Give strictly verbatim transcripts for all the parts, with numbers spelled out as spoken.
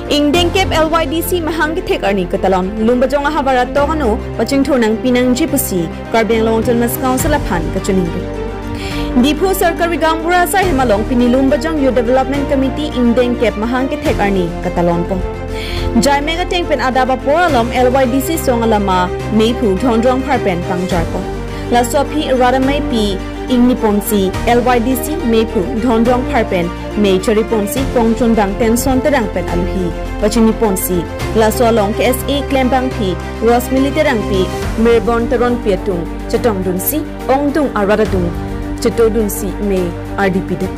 Ingdeng kep L Y D C mahang kethek arni katalon, Lumbajong ahavar atok ano pachingthur nangpi nangji pusi Karbi Anglong Autonomous Council aphan kachiningri. Diphu Sarkari Gaonbura asai hem along pini Lumbajong Youth Development Committee ingdeng kep mahang kethek arni katalonpon. Jaimek ateng pen adap apor along L Y D C asong alama meiphu Dhon Rongphar pen pangjarpon. Laso aphi rat ameipi ingniponsi L Y D C meiphu Dhon Rongphar pen mei chariponsi Kongchundang Tenson Terang pen aluhi pachiniponsi, laso along K S A klembangpi Rosmili Terangpi, Mirbon Teronpi atum chetongdunsi, ongdung arat atum chetodunsi mei ardi pidun.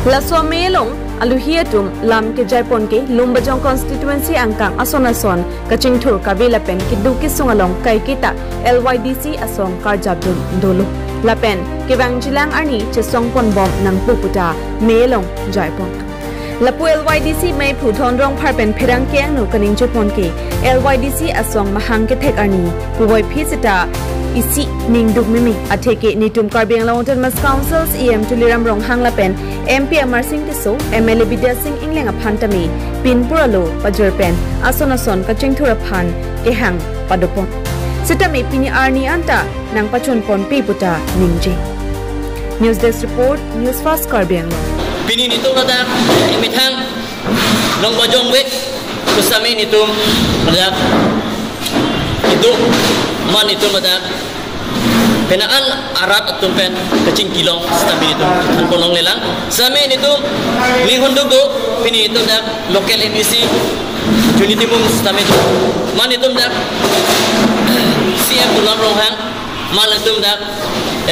Laso amei along aluhi atum lam kejaipon ke Lumbajong constituency angkang ason ason kachingthur kave lapen keduk kesung along kaiketa L Y D C asong karjapdun dolo. Lapen kevangjilang arni chesongponbom nangpo puta mei along jaipon. Lapu L Y D C meiphu Dhon Rongphar pen pherangke angno kaningjepon ke L Y D C asong mahang kethek arni puvoiphit seta isi ningduk meme. Atheke netum Karbi Anglong Autonomous Council C E M Tuliram Ronghang lapen M P Amarsing Tisso, M L A Bidya Sing Engleng aphan tame pinpur alo pajir pen ason ason kachingthur aphan kehang padopon. Sitame pini arni anta nangpachunponpe puta ningje. News Desk Report, News Fast Karbi Anglong. Pini netum ladak imethang Lumbajong vek pusitame netum ladak idu man netum ladak penang an arat atum pen kachingkilong sitame netum thanpon longlelang. Sitame netum ning hunduk do, pini netum dak local M A C Juni Timung sitame do. Man netum dak C E M Tuliram Ronghang, man netum dak,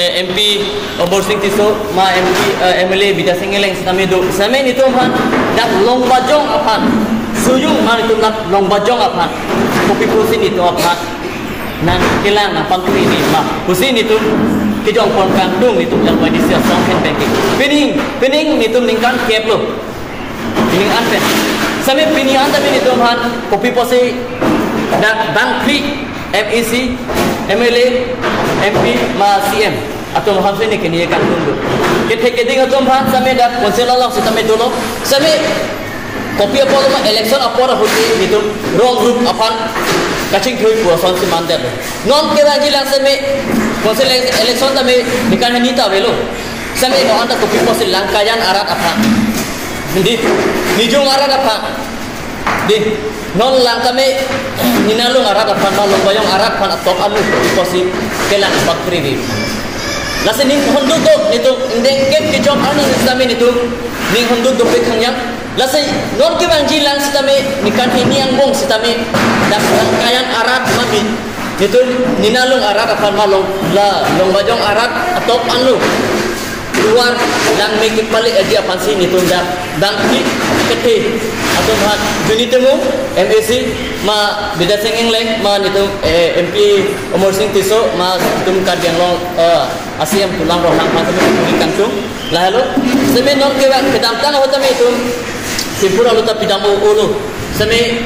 eh, M P Amarsing Tisso, ma M P, eh, M L A Bidya Sing Engleng sitame do. Sitame netum aphan dak Lumbajong aphan sujung, man netum dak Lumbajong aphan kopi pusi netum aphan nangkelang nangpangkri ne ma pusi netum kejongpon kangtung netum L Y D C asong hen pen ke. Pining, pining netum ningkan kep lo. Pining an pen. Sitame pini anta pini netum aphan kopi pusi dak bangphli M A C, M L A, M P ma C E M atum aphan si ne keni kangtung do. Kethek keding atum aphan sitame dak council along sitame dolo. Sitame kopi apot ma election apor ahut netum rong group aphan kachingthur pu asonsi mandetlo. Non kevangjilang sitame council ele-, election tame ningkan hini ta avelo. Sitame non anta kopi pusi Langkajan arat aphan, di, Nijung arat aphan, di, non Langkame Ninalung arat aphan ma Lumbajong arat aphan atok alu kopi pusi kelang pakri di. Lasi ning hunduk do netum ingdeng kep kejok arni sitame netum ning hunduk do pe khangjang. Lasi non kevangjilang sitame ningkan hini angbong sitame dak Langkajan arat ma bi netum Ninalung arat aphan ma Long, la Lumbajong arat atok anlu luar langme kepali aji aphansi netum dak bangphli kethe atum aphan Juni Timung M A C ma Bidya Sing Engleng ma netum, eh, M P Amarsing Tisso ma netum Karbi Anglong, eh, a C E M Tuliram Ronghang aphan sitame kangtung. Lahelo, sitame non kevang kedamtang ahut tame netum pinpur alo ta pidam o olo. Sitame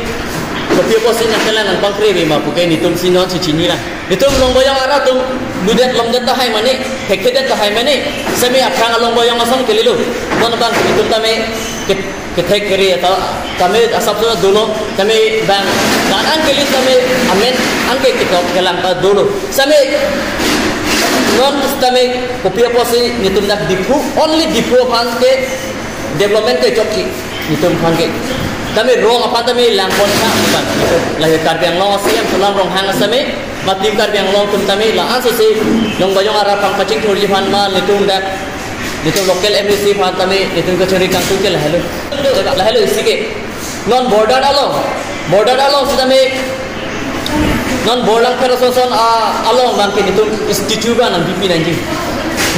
kopi pusi nangkelang nangpangkri ave ma puke netum si non si chinilang. Netum Lumbajong arat atum ludet lomdet tahai mane, thekthedet tahai mane. Sitame aphrang a Lumbajong asong kelelo. Non bang netum tame ke kethek kere ta tame asap so dolo, tame bang dan an keli tame amen an ke ketok kelang ta dolo. Sitame non sitame kopi pusi netum dak Diphu, only Diphu aphan ke development kechokji netum aphan ke. Tame rong aphan tame langpon tha aphan. Lahei Karbi Anglong a C E M Tuliram Ronghang sitame ma team Karbi Anglong atum tame la-an sosi Lumbajong arat aphan kachingthurji aphan ma netum dak netum local M A C aphan tame netum kachari kangtung ke lahelo. Lahelo isi ke. Non border along, border along sitame non Borlangpher ason-son, ah, along bang ke netum statue bang nangbipi nangji.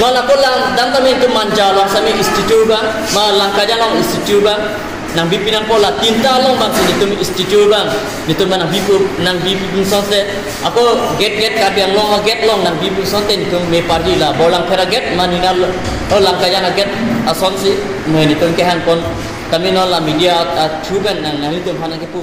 Non ako lang dam tame netum Manja along sitame statue bang, ma Langkajan along statue bang nangbipi nangpo, la tinta along bang si netum statue bang netum bang nangbipi nangbipi asonte. Ako gate gate Karbi Anglong a gate along nangbipi asonte netum me parji, la Borlangpher a gate ma Ninal, oh, Langkajan a gate asonsi me netum kehangpon. Tame non la media a, a through pen nang nanglitum aphan nangkepu.